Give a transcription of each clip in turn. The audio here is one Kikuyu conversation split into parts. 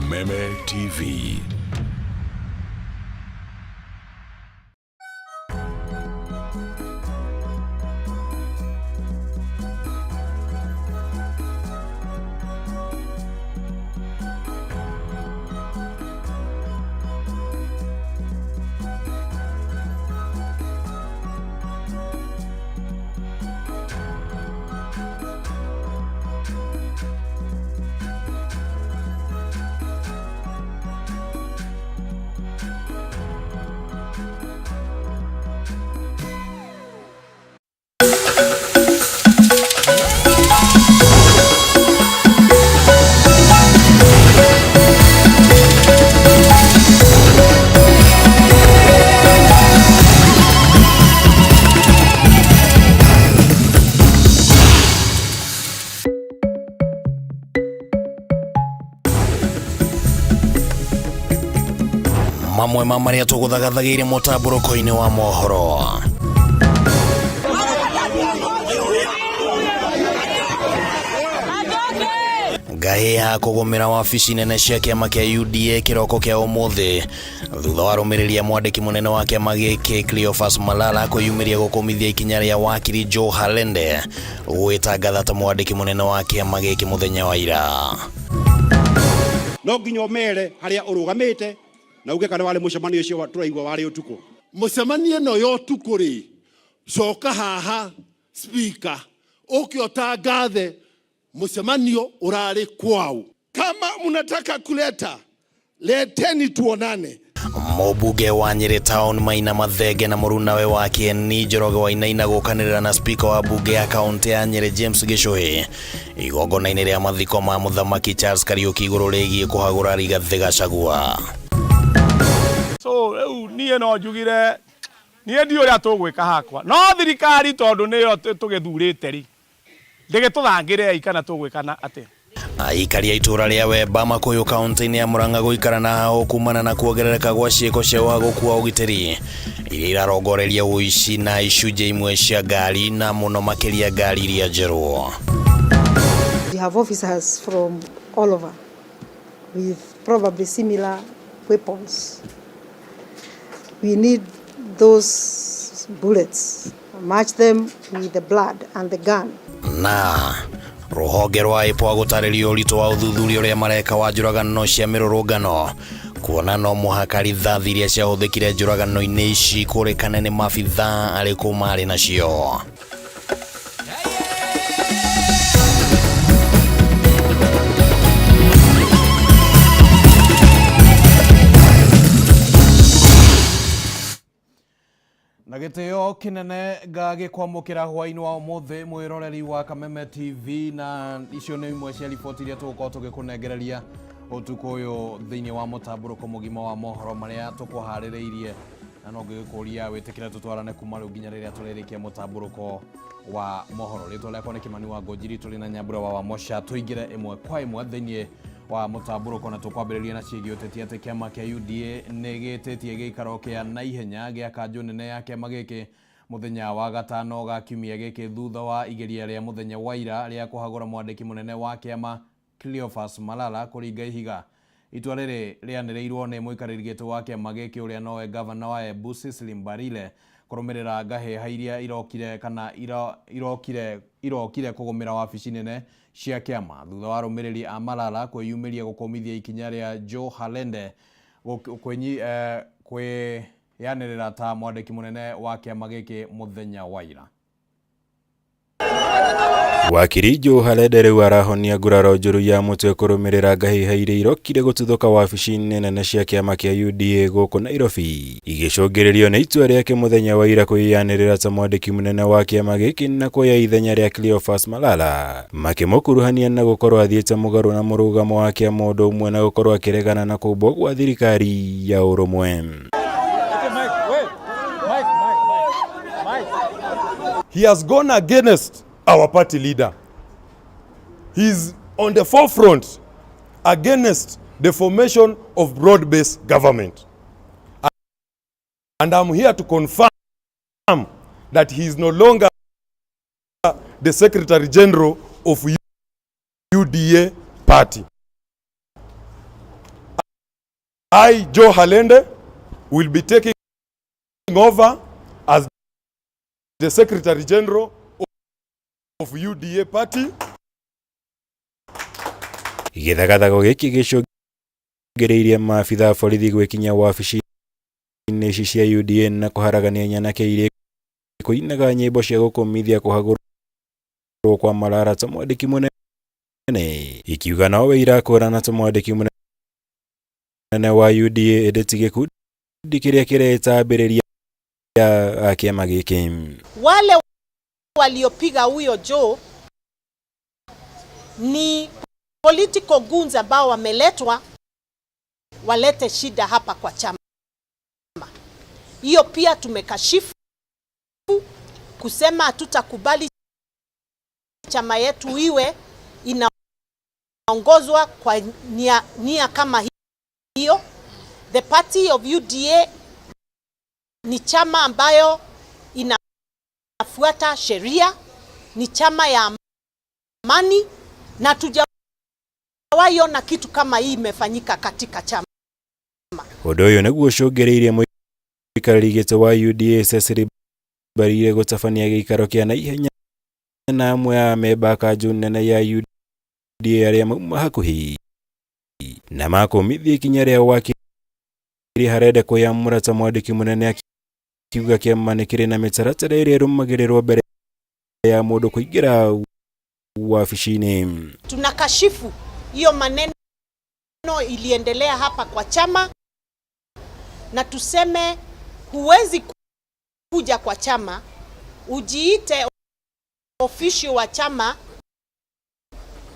Kameme TV. Mamwe ma marĩa tũgũthagathagĩire mũtambũrũko-inĩ wa mohoro. Ngahĩha kũgũmĩra wabici nene cia kĩama kĩa UDA kĩroko kĩa ũmũthĩ thutha wa rũmĩrĩri ya mwandĩki mũnene wa kĩama gĩkĩ Cleophas Malala kwĩyumĩria gũkũmithia ikinya rĩa wakiri Joe Halende gwĩtangatha ta mwandĩki mũnene wa kĩama gĩkĩ mũthenya wa ira. No nginya ũmere harĩa ũrũgamĩte na uge kana warĩ mũcemanio ũcio tũraigua warĩ ũtukũ. Mũcemanio ĩno ya ũtukũ rĩ, coka haha speaker ũke ũtangathe mũcemanio ũrarĩ kwaũ. Kama mnataka kuleta, leteni tuonane. Mũmbunge wa Nyĩrĩ Town Maina Mathenge na mũrunawe wa Kĩeni Njoroge Wainaina gũkanĩrĩra na spika wa mbunge ya kaũntĩ ya Nyĩrĩ James Gĩchũhĩ igongona-inĩ rĩa mathiko ma mũthamaki Charles Kariuki igũrũ rĩgiĩ kũhagũra Rigathĩ Gachagua. So rĩu niĩ no njugire niĩ ndiũĩ ũrĩa tũgwĩka hakwa, no thirikari tondũ nĩyo tũgĩthurĩte rĩ, ndĩgĩtũthangĩrei kana tũgwĩkana atĩa. Aikari a itũũra rĩa Wemba Makuyu kaunti-inĩ ya Murang'a gũikara na hahũ kumana na kuongerereka gwa ciĩko cia ũhagũku wa ũgitĩri iria irarongoreria ũici na icunjĩ imwe cia ngari na mũno makĩria ngari iria njerũ. We have officers from all over with probably similar weapons. We need those bullets, match them with the blood and the gun. Na rũhonge rwa IPOA gũtarĩria ũritũ wa ũthuthuria ũrĩa mareka wa njũragano cia mĩrũrũngano kuona no mũhaka rithathi iria ciahũthĩkire njũragano-inĩ ici kũrĩkane nĩ maabithaa arĩkũ marĩ nacio. Na gĩtĩo kĩnene ngagĩkwamũkĩra hwaĩ-inĩ wa ũmũthĩ mwĩroreri wa Kameme TV, na icio nĩ imwe cia riboti iria tũgũkorwo tũgĩkũnengereria ũtukũ ũyũ thĩinĩ wa mũtambũrũko mũgima wa mohoro marĩa tũkũharĩrĩirie, na no ngĩgĩkũria wĩtĩkĩre tũtwarane kuma rĩu nginya rĩrĩa tũrĩrĩkia mũtambũrũko wa mohoro. Rĩtwa rĩakwa nĩ Kĩmani wa Ngũnjiri, tũrĩ na Nyambura wa Wamosha, tũingĩre ĩmwe kwa ĩmwe thĩinĩ wa mũtambũrũko na tũkwambĩrĩria na ciĩgiĩ ũteti atĩ kĩama kĩa UDA nĩ gĩtĩtie gĩikaro kĩa naihenya gĩa kanjũ nene ya kĩama gĩkĩ mũthenya wa gatano ga kiumia gĩkĩ thutha wa igeria rĩa mũthenya wa ira rĩa kũhagũra mwandĩki mũnene wa kĩama Cleophas Malala kũringa ihiga. Itua rĩrĩ rĩanĩrĩirwo nĩ mũikarĩri gĩtĩ wa kĩama gĩkĩ ũrĩa nowe gavana wa Embu Cecily Mbarile kũrũmĩrĩra ngahĩha iria irokire kana irokire irokire kũgũmĩra wabici nene cia kĩama thutha wa arũmĩrĩri a Malala kwĩyumĩria gũkũmithia ikinya rĩa Joe Halende kwĩyanĩrĩra ta mwandĩki mũnene wa kĩama gĩkĩ mũthenya wa ira. Wakiri Joe Halende rĩu arahonia nguraro njũru ya mũtwe kũrũmĩrĩra ngahĩha iria irokire gũtuthũka wabici-inĩ nene cia kĩama kĩa UDA gũkũ Nairobi igĩcũngĩrĩrio nĩ itua rĩake mũthenya wa ira kwĩyanĩrĩra ta mwandĩki mũnene wa kĩama gĩkĩ na kuoya ithenya rĩa Cleophas Malala makĩmũkuruhania na gũkorwo athiĩte mũgarũ na mũrũgamo wa kĩama ũndũ ũmwe na gũkorwo akĩregana na kũmbwo gwa thirikari ya ũrũmwe. He has gone against our party leader. He's on the forefront against the formation of broad-based government. And I'm here to confirm that he is no longer the Secretary General of UDA party. I, Joe Halende, will be taking over as the Secretary General of UDA party. Gĩthagathago gĩkĩ gĩcũngĩrĩirie maabitha a borithi gwĩkinyia wabici-inĩ ici cia UDA na kũharagania nyanake iria ikũinaga nyĩmbo cia gũkũmithia kũhagũrwo kwa Malala ta mwandĩki mũnene, ikiuga nowe irakũrana ta mwandĩki mũnene wa UDA ĩndĩ ti gĩkundi kĩrĩa kĩreĩta ambĩrĩria a kĩama gĩkĩ. Wale waliopiga huyo Joe ni political goons ambao wameletwa walete shida hapa kwa chama. Hiyo pia tumekashifu kusema hatutakubali chama yetu iwe inaongozwa kwa nia kama hiyo. The party of UDA ni chama ambayo inafuata sheria, ni chama ya amani, na tujawahi ona kitu kama hii imefanyika katika chama. Ũndũ ũyũ nĩguo ũcũngĩrĩirie mũikarĩri gĩtĩ wa UDA Cecily Mbarire gũtabania gĩikaro kĩa naihenya na amwe a amemba a kanjũ nene ya UDA arĩa mauma hakuhĩ na makũmithia ikinya rĩa wakiri Halende kwĩyamũra ta mwandĩki mũnene, akiuga kĩama nĩ kĩrĩ na mĩtaratara ĩrĩa ĩrũmagĩrĩrwo mbere ya mũndũ kũingĩra wabici-inĩ. Tunakashifu hiyo maneno iliendelea hapa kwa chama, na tuseme huwezi kuja kwa chama ujiite official wa chama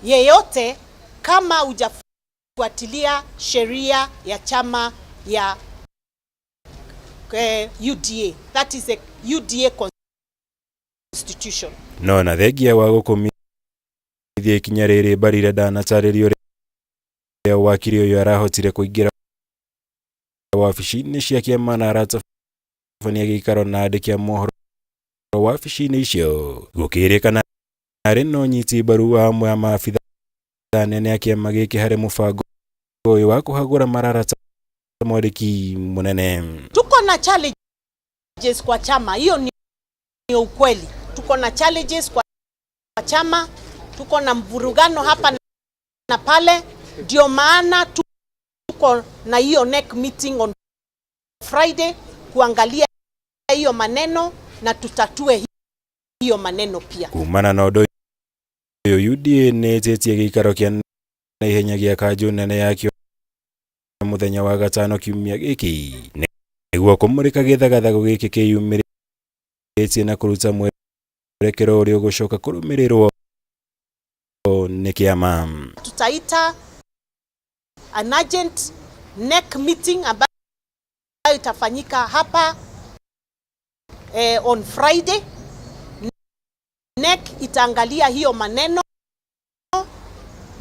yeyote kama hujafuatilia sheria ya chama ya UDA. That is a UDA constitution. No na thengia wa gũkũmithia ikinya rĩrĩ, Mbarire ndanatarĩria ũrĩa wakiri ũyũ arahotire kũingĩra wabici-inĩ cia kĩama na aratabania gĩikaro na andĩki a mohoro wabici-inĩ icio, gũkĩrĩkana arĩ na ũnyiti mbaru wa amwe a maabitha anene a kĩama gĩkĩ harĩ mũbango ũyũ wa kũhagũra Malala ta mwandĩki mũnene. Tuko na challenges kwa chama, hiyo ni ukweli. Tuko na challenges kwa chama, tuko na mvurugano hapa na pale, ndio maana tuko na hiyo NEC meeting on Friday kuangalia hiyo maneno na tutatue hiyo maneno pia. Kumana na ũndũ ũyũ, UDA nĩ ĩtĩtie gĩikaro kĩa naihenya gĩa kanjũ nene yakĩo mũthenya wa gatano kiumia gĩkĩ nĩguo kũmũrĩka gĩthagathago gĩkĩ kĩyumĩrĩtie na kũruta mwerekero ũrĩa ũgũcoka kũrũmĩrĩrwo nĩ kĩama. Tutaita an urgent NEC meeting ambayo itafanyika hapa on Friday. NEC itaangalia hiyo maneno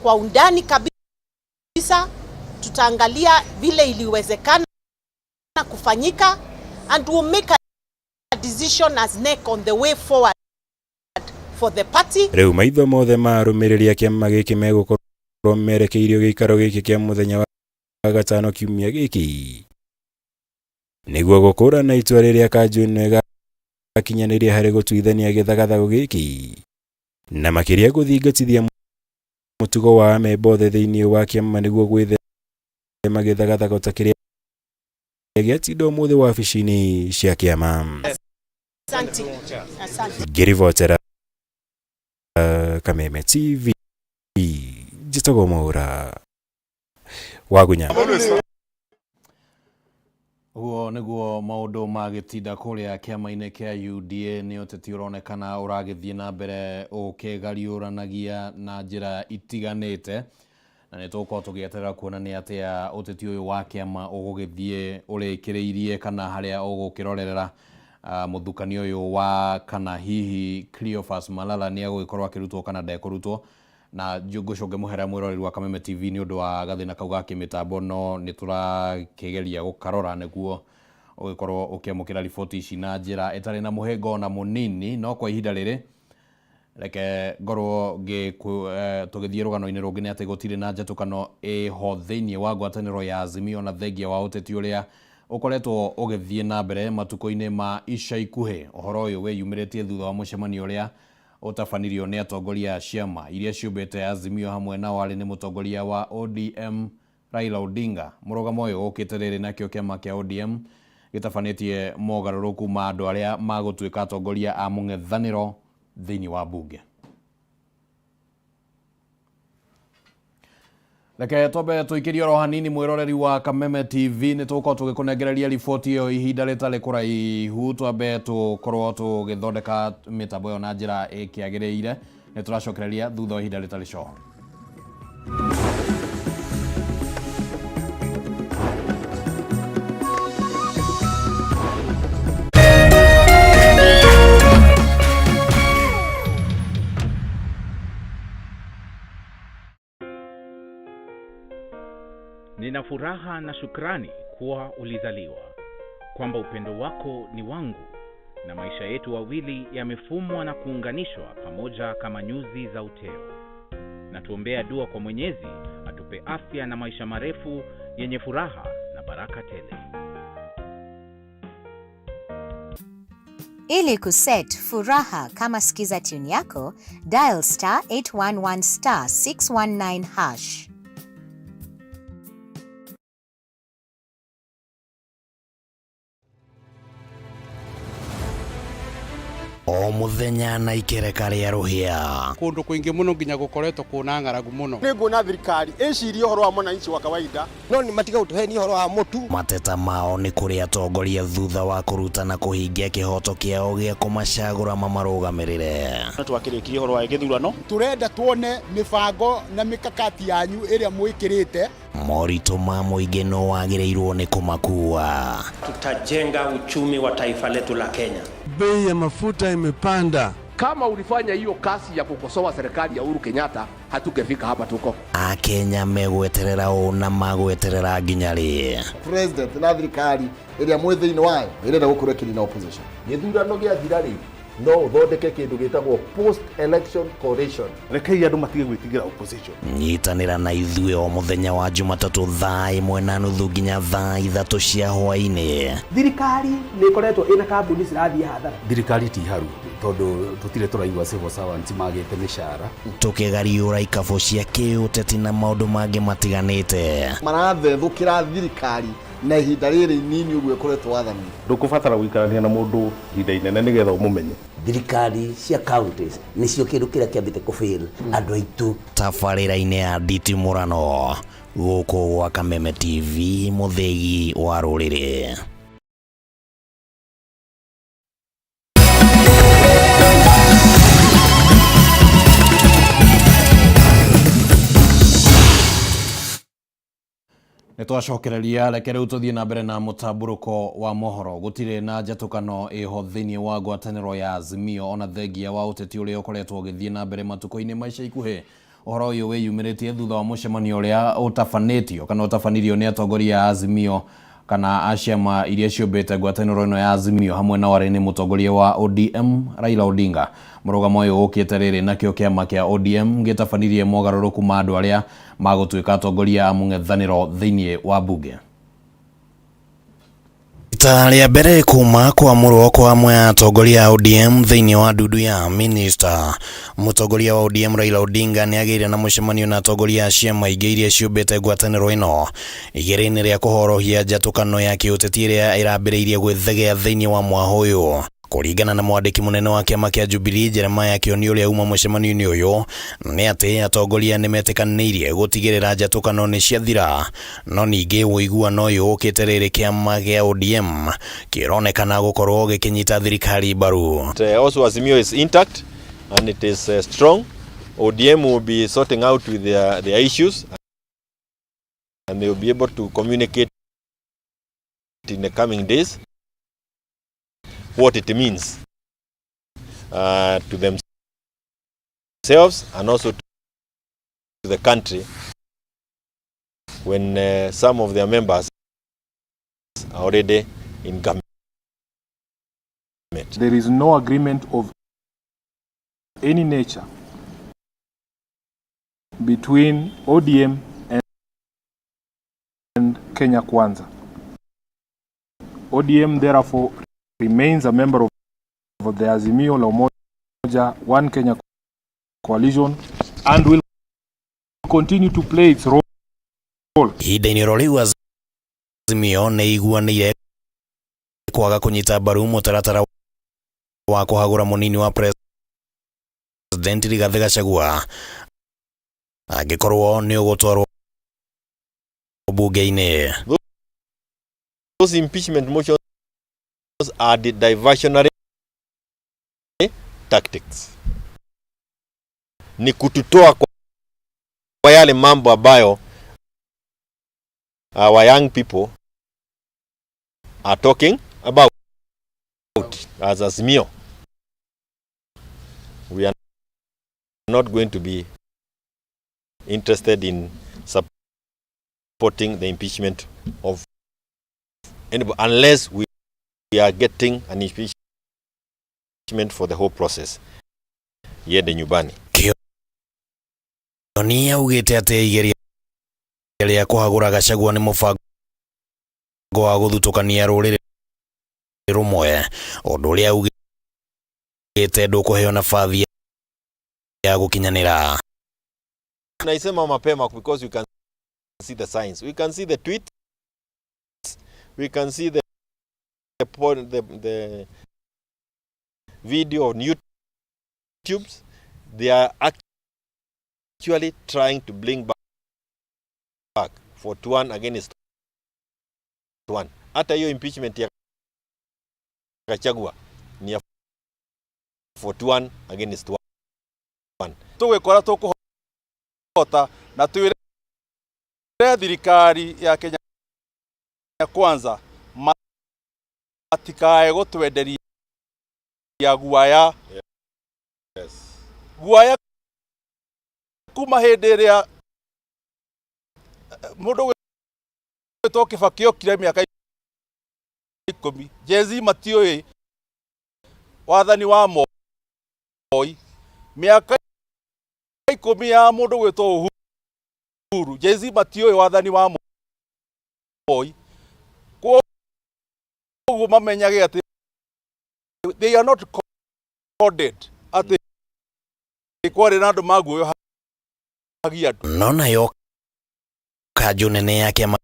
kwa undani kabisa. Tutaangalia vile iliwezekana kufanyika and we'll make a decision as NEC on the way forward for the party. Rĩu maitho mothe ma arũmĩrĩri a kĩama gĩkĩ megũkorwo merekeirio gĩikaro gĩkĩ kĩa mũthenya wa gatano kiumia gĩkĩ nĩguo gũkũrana itua rĩrĩa kanjũ ĩno ĩgakinyanĩria harĩ gũtuithania gĩthagathago gĩkĩ na makĩria gũthingatithia mũtugo wa amemba othe thĩinĩ wa kĩama nĩguo gwĩthema gĩthagathago ta kĩrĩa gĩatinda ũmũthĩ wabici-inĩ cia kĩama. Asante. Asante. Ngĩribotera Kameme TV, njĩtagwo Mwaũra Wagunya. Ũguo nĩguo maũndũ magĩtinda kũrĩa kĩama-inĩ kĩa UDA. Nĩ ũteti ũronekana ũragĩthiĩ na mbere ũkĩgariũranagia na njĩra itiganĩte, na nĩ tũgũkorwo tũgĩeterera kuona nĩ atĩa ũteti ũyũ wa kĩama ũgũgĩthiĩ ũrĩkĩrĩirie kana harĩa ũgũkĩrorerera mũthukanio ũyũ wa kana hihi Cleophas Malala nĩ egũgĩkorwo akĩrutwo kana ndekũrutwo. Na ngũcũnge mũhera mwĩroreri wa Kameme TV nĩ ũndũ wa gathĩna kau ga kĩmĩtambo, no nĩ tũrakĩgeria gũkarora nĩguo ũgĩkorwo ũkĩamũkĩra riboti ici na njĩra ĩtarĩ na mũhĩngo ona mũnini. No kwa ihinda rĩrĩ Reke ngorwo tũgĩthiĩ rũgano-inĩ rũngĩ nĩ atĩ gũtirĩ na njatũkano ĩho thĩinĩ wa ngwatanĩro ya Azimio na thengia wa ũteti ũrĩa ũkoretwo ũgĩthiĩ na mbere matukũ-inĩ ma ica ikuhĩ. Ũhoro ũyũ wĩyumĩrĩtie thutha wa mũcemanio ũrĩa ũtabanirio nĩ atongoria a ciama iria ciũmbĩte Azimio hamwe nao arĩ nĩ mũtongoria wa ODM Raila Odinga. Mũrũgamo ũyũ ũkĩte rĩrĩ nakĩo kĩama kĩa ODM gĩtabanĩtie mogarũrũku ma andũ arĩa magũtuĩka atongoria a mũng'ethanĩro thĩinĩ wa bunge. Reke twambe tũikĩrie oro hanini mwĩroreri wa Kameme TV nĩ tũgũkorwo tũgĩkũnengereria riboti ĩyo ihinda rĩtarĩ kũraihu. Twambe tũkorwo tũgĩthondeka mĩtambo ĩyo na njĩra ĩkĩagĩrĩire. Nĩ tũracokereria thutha wa ihinda rĩtarĩ coho. Nina furaha na shukrani kuwa ulizaliwa, kwamba upendo wako ni wangu na maisha yetu wawili yamefumwa na kuunganishwa pamoja kama nyuzi za uteo. Na tuombea dua kwa Mwenyezi atupe afya na maisha marefu yenye furaha na baraka tele. Ili kuset furaha kama skiza tune yako, dial star 811 star 619 hash. O muthenya na ikereka rĩa rũhĩa. Kundu kwingi muno nginya gukoretwo kuna ng'aragu muno. Nĩ nguona thirikari ĩcirie ũhoro wa mwananchi wa kawaida no nĩ matiga gũtũhenia ũhoro wa mũtu. Mateta mao nĩ kũrĩ atongoria thutha wa kũruta na kũhingia kĩhoto kĩao gĩa kũmacagũra mamarũgamĩrĩre. Twakĩrĩkirie ũhoro wa gĩthurano. Tũrenda tuone mĩbango na mĩkakati yanyu ĩrĩa mwĩkĩrĩte. Moritũ ma mũingĩ no wagĩrĩirwo nĩ kũmakua. Tutajenga uchumi wa taifa letu la Kenya. Bei ya mafuta imepanda. Kama ulifanya hiyo kazi ya kukosoa serikali ya Uhuru Kenyatta, hatungefika hapa tuko. Akenya megweterera ũ na magweterera nginya rĩ? President na thirikari ĩrĩa mwĩ thĩinĩ wayo ĩrenda gũkorwo ĩkĩnina opposition. Gĩthurano gĩathira rĩ, no ũthondeke kĩndũ gĩtagwo post election coalition. Rekei andũ matige gwĩtigĩra opposition. Nyitanĩra na ithuĩ o mũthenya wa Jumatatũ thaa 1:30 nginya thaa 3 cia hwaĩ-inĩ. Thirikari nĩ ĩkoretwo ĩna kambuni cirathiĩ hathara. Thirikari ti haru tondũ tũtirĩ tũraigua civil servants magĩte mĩcara. Tũkĩgariũra ikabũ cia kĩũteti na maũndũ mangĩ matiganĩte. Marathethũkĩra thirikari na ihinda rĩrĩ inini ũguo ĩkoretwo wathani. Ndũkũbatara gũikarania na mũndũ ihinda inene nĩgetha ũmũmenye. Thirikari cia counties nĩcio kĩndũ kĩrĩa kĩambĩte kũfail andũ aitũ. Tabarĩra-inĩ ya nditimũrano gũkũ gwa Kameme TV mũthĩgi wa rũrĩrĩ. Nĩ twacokereria reke rĩu tũthiĩ na mbere na mũtambũrũko wa mohoro. Gũtirĩ na njatũkano ĩho thĩinĩ wa ngwatanĩro ya Azimio ona thengia wa ũteti ũrĩa ũkoretwo ũgĩthiĩ na mbere matukũ-inĩ ma ica ikuhĩ. Ũhoro ũyũ wĩyumĩrĩtie thutha wa mũcemanio ũrĩa ũtabanĩtio kana ũtabanirio nĩ atongoria a Azimio kana a ciama iria ciũmbĩte ngwatanĩro ĩno ya Azimio hamwe nao arĩ nĩ mũtongoria wa ODM Raila Odinga. Mũrũgamo ũyũ ũkĩte rĩrĩ nakĩo kĩama kĩa ODM gĩtabanirie mogarũrũku ma andũ arĩa magũtuĩka atongoria a mũng'ethanĩro thĩinĩ wa bunge. Rita rĩa mbere kuma kwamũrwo kwa amwe a atongoria a ODM thĩinĩ wa ndundu ya minista. Mũtongoria wa ODM Raila Odinga nĩ agĩire na mũcemanio na atongoria a ciama ingĩ iria ciũmbĩte ngwatanĩro ĩno igĩrĩ-inĩ rĩa kũhorohia njatũkano ya kĩũteti ĩrĩa ĩrambĩrĩirie gwĩthegea thĩinĩ wa mwaho ũyũ. Kũringana na mwandĩki mũnene wa kĩama kĩa Jubilee Jeremiah Kioni ũrĩa uma mũcemanio-inĩ ũyũ nĩ atĩ atongoria nĩ metĩkanĩirie gũtigĩrĩra njatũkano nĩ ciathira, no ningĩ ũiguano ũyũ ũkĩte rĩrĩ kĩama kĩa ODM kĩronekana gũkorwo gĩkĩnyita thirikari mbaru. Also Azimio is intact and it is strong. ODM will be sorting out with their issues and they will be able to communicate in the coming days what it means to themselves and also to the country when some of their members are already in government. There is no agreement of any nature between ODM and Kenya Kwanza. ODM therefore remains a member of the Azimio la Umoja One Kenya coalition and will continue to play its role. Ihinda-inĩ oro rĩu Azimio nĩ ĩiguanĩire kwaga kũnyita mbaru mũtaratara wa kũhagũra mũnini wa President Rigathĩ Gachagua angĩkorwo nĩ ũgũtwarwo bunge-inĩ. Those impeachment motions are the diversionary tactics. Ni kututoa kwa yale mambo ambayo our young people are talking about. As Azimio, we are not going to be interested in supporting the impeachment of anybody unless we are getting an impeachment for the whole process. Iende nyumbani. Kĩoni augĩte atĩ igeria rĩa kũhagũra Gachagua nĩ mũbango wa gũthutũkania rũrĩrĩ rũmwe, ũndũ ũrĩa augĩte ndũkũheo nabathi ya gũkinyanĩra. Naisema mapema because we can see the signs. We can see the tweets. We can see the video on YouTube. They are actually trying to bring back 41 against 1. Hata hiyo impeachment ya Gachagua ni ya 41 against 1. Tũgwĩkora tũkũhota na twĩre thirikari ya Kenya Kwanza matikae gũtwenderia guaya. Yes. Guaya kuma hĩndĩ ĩrĩa mũndũ gwĩtwo Kibaki okire mĩaka 10, Gen Z matiũĩ wathani wa Moi. Mĩaka 10 ya mũndũ gwĩtwo Uhuru, Gen Z matiũĩ wathani wa Moi. Koguo mamenyage atĩ they are not coded atĩ kwarĩ na andũ maguoyohagia andũ. No nayo kanjũ nene ya kĩama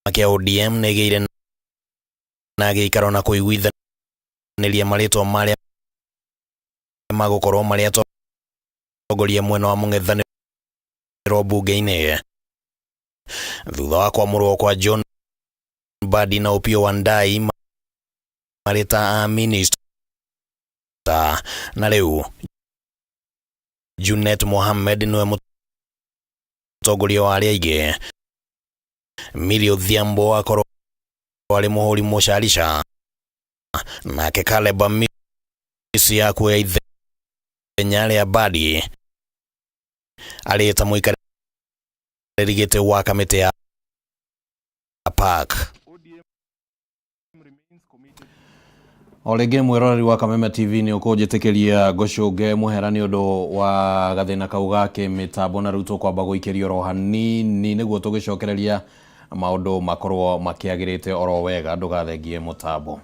kĩa ODM nĩ ĩgĩire na gĩikaro na kũiguithanĩria marĩtwa marĩa magũkorwo marĩ atongoria mwena wa mũng'ethanĩro mbunge-inĩ thutha wa kwamũrwo kwa John Mbadi na Opiyo Wandayi marĩ ta minista, na rĩu Junet Mohammed nĩwe mũtongoria wa arĩa aingĩ. Millie Odhiambo akorwo arĩ mũhũri mũcarica, nake Caleb Amisi akuoya ithenya rĩa Mbadi arĩ ta mũikarĩri gĩtĩ wa kamĩtĩ ya PAC. O rĩngĩ mwĩroreri wa Kameme TV nĩ ũkũnjĩtĩkĩria ngũcũnge mũhera nĩ ũndũ wa gathĩna kau ga kĩmĩtambo, na rĩu tũkwamba gũikĩrio oro hanini nĩguo tũgĩcokereria maũndũ makorwo makĩagĩrĩte oro wega, ndũgathengie mũtambo.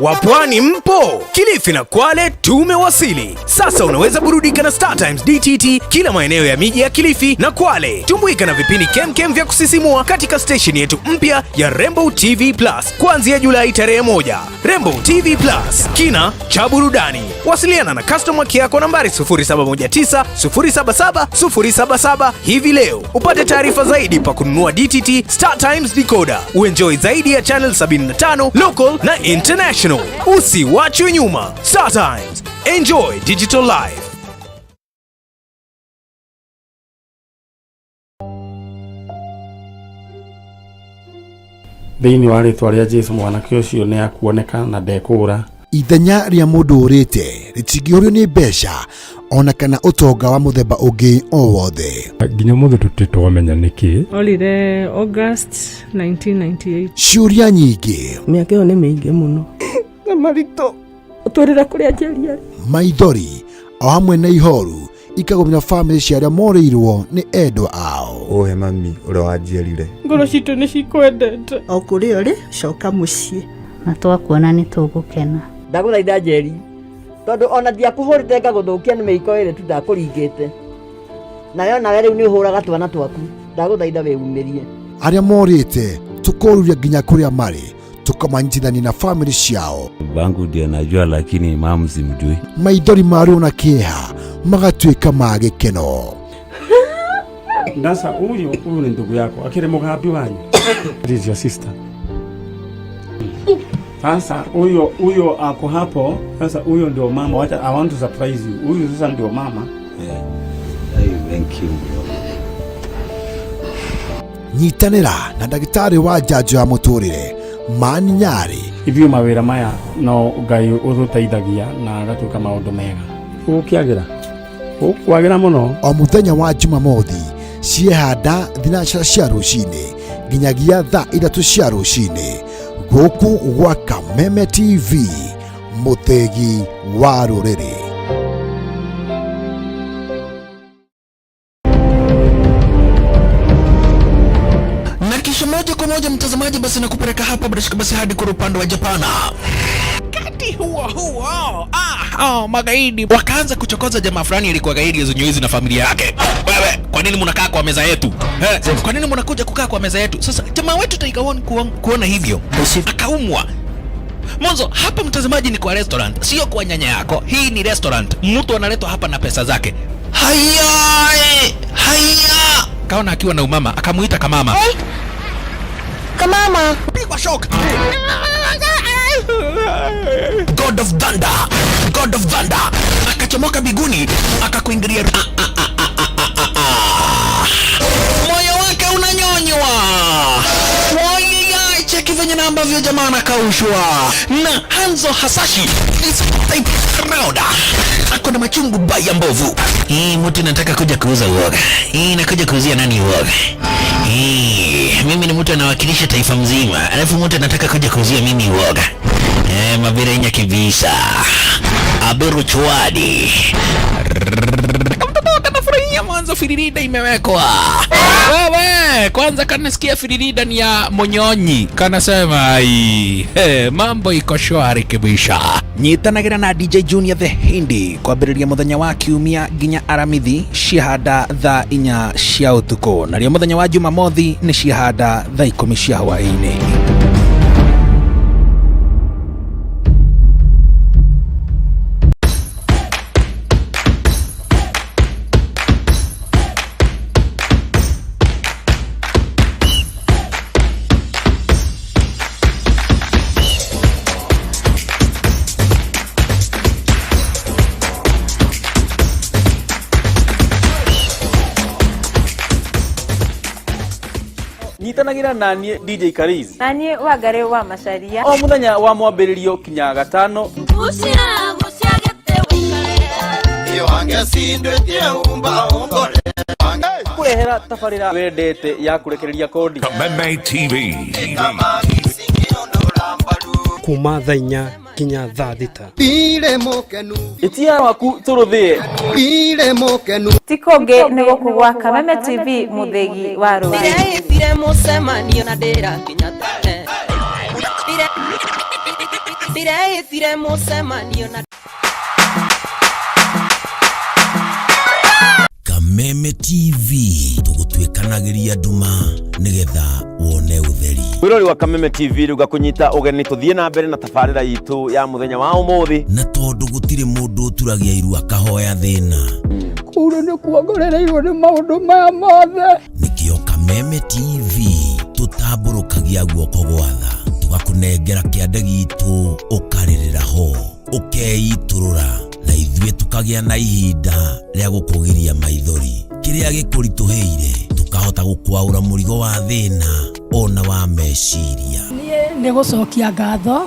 Wapwani mpo? Kilifi na Kwale tumewasili. Sasa unaweza burudika na Star Times DTT kila maeneo ya miji ya Kilifi na Kwale. Tumbuika na vipindi kemkem vya kusisimua katika station yetu mpya ya Rainbow TV Plus kuanzia Julai tarehe 1. Rainbow TV Plus, kina cha burudani. Wasiliana na customer care kwa nambari 0719 077 077 hivi leo upate taarifa zaidi pa kununua DTT Star Times decoder. Uenjoy zaidi ya channel 75 local na international. Usiwachwe nyuma. Star Times, enjoy digital life. Thĩinĩ wa rĩtwa rĩa Jesu mwanake ũcio nĩ akuoneka na ndekũũra. Ithenya rĩa mũndũ ũrĩte rĩtingĩũrio nĩ mbeca Ona kana ũtonga wa mũthemba ũngĩ o wothe. Nginya ũmũthĩ tũtirĩ twamenya nĩkĩ. Orire August 1998. Ciũria nyingĩ. Mĩaka ĩyo nĩ mĩingĩ mũno. Na maritũ. Ũtwĩrĩre kũrĩa Njeri arĩ. Maithori o hamwe na ihoru ikagũmĩra bamĩrĩ cia arĩa morĩirwo nĩ endwa ao. Ũhe mami ũrĩa wanjiarire. Ngoro citũ nĩ cikwendete. O kũrĩa ũrĩ, coka mũciĩ. Na twakuona nĩ tũgũkena. Ndagũthaitha Njeri, tondũ ona ndiakũhũrĩte ngagũthũkia nĩ mĩiko ĩrĩ tu ndakũringĩte. Nawe onawe rĩu nĩ ũhũraga twana twaku. Ndagũthaitha wĩumĩrie. Arĩa morĩte tũkoruria nginya kũrĩa marĩ, tũkamanyitithania na bamĩrĩ ciao. Babangu ndiye najua, lakini mamu simjui. Maithori ma ruo na kĩeha magatuĩka ma gĩkeno. Sasa huyu huyu ni ndugu yako akiri mugambi wanyu. That is your sister. Sasa huyo huyo ako hapo. Sasa huyo ndio mama. Wacha, I want to surprise you. Huyu sasa ndio mama. Yeah. Hey, thank you bro. Nyitanĩra na ndagĩtarĩ wa njanjo ya mũtũrĩre Mani Nyarĩ. Ithuĩ mawĩra maya no Ngai ũtũteithagia na agatuĩka maũndũ mega. Ũgũkĩagĩra? Ũkwagĩra mũno. O mũthenya wa Jumamothi ciehanda thinacara cia rũcinĩ nginyagia thaa ithatũ cia rũcinĩ gũkũ gwa Kameme TV, mũthĩgi wa rũrĩrĩ. Na kisha moja kwa moja mtazamaji, basi nakupeleka hapa bila shaka basi hadi kule upande wa Japana. Wakati huo huo, magaidi wakaanza kuchokoza jamaa fulani alikuwa gaidi ya na familia yake. Wewe, kwa nini mnakaa kwa meza yetu? Kwa nini mnakuja kukaa kwa meza yetu? Sasa jamaa wetu Tiger One kuona hivyo akaumwa. Mwanzo hapa mtazamaji ni kwa restaurant, sio kwa nyanya yako. Hii ni restaurant. Mtu analetwa hapa na pesa zake. Haya, haya. Kaona akiwa na umama, akamuita kamama. Hey. Kamama. Pigwa shock. God of Thunder, God of Thunder akachomoka biguni akakuingilia. Moyo wake unanyonywa. Wai, cheki venye na ambavyo jamaa anakaushwa na Hanzo Hasashi. This type round ako na machungu baya mbovu. Hii mtu nataka kuja kuuza uoga. Hii nakuja kuuzia nani uoga? Hii mimi ni mtu anawakilisha taifa mzima, alafu mtu anataka kuja kuuzia mimi uoga. Mabirenya kibisa. Abiru chwadi. Kamtoto kanafurahia mwanzo firirida imewekwa. Wewe, kwanza kanasikia firirida ni ya monyonyi. Kanasema ai, mambo iko shwari kibisha. Nyitanagira na DJ Junior the Hindi kwambĩrĩria mũthenya wa kiumia nginya aramithi ciahanda thaa 4 cia ũtukũ, narĩo mũthenya wa Jumamothi nĩ ciahanda thaa 10 cia hwaĩ-inĩ. Nyitanagira na niĩ DJ Kariz na niĩ Wangari wa Macharia o muthenya wa mwambĩrĩrio kinya gatano. Kũrehera tabarĩra wendete ya kũrekereria kodi. Kameme TV. Kuma thaa 4 nginya thaa 6. Ĩtia waku tũrũthĩe. Ti kũngĩ nĩ gũkũ gwa Kameme TV mũthĩgi wa rũrĩrĩ. Ndĩreĩtire mũcemanio na ndĩrakinya tene. Ndĩreĩtire mũcemanio na Kameme TV tũgũtuĩkanagĩria nduma nĩgetha wone ũtheri. Mwĩrori wa Kameme TV rĩu ngakũnyita ũgeni tũthiĩ na mbere na tabarĩra itũ ya mũthenya wa ũmũthĩ. Na tondũ gũtirĩ mũndũ ũturagia iru akahoya thĩna. Kũu nĩ kuongorereirwo nĩ maũndũ maya mothe. Nĩkĩo Kameme TV tũtambũrũkagia guoko gwa tha, tũgakũnengera kĩande gitũ ũkarĩrĩra ho, ũkeitũrũra na ithuĩ tũkagĩa na ihinda rĩa gũkũgiria maithori. Kĩrĩa gĩkũritũhĩire tũkahota gũkwaũra mũrigo wa thĩna ona wa meciria. Niĩ nĩ gũcokia ngatho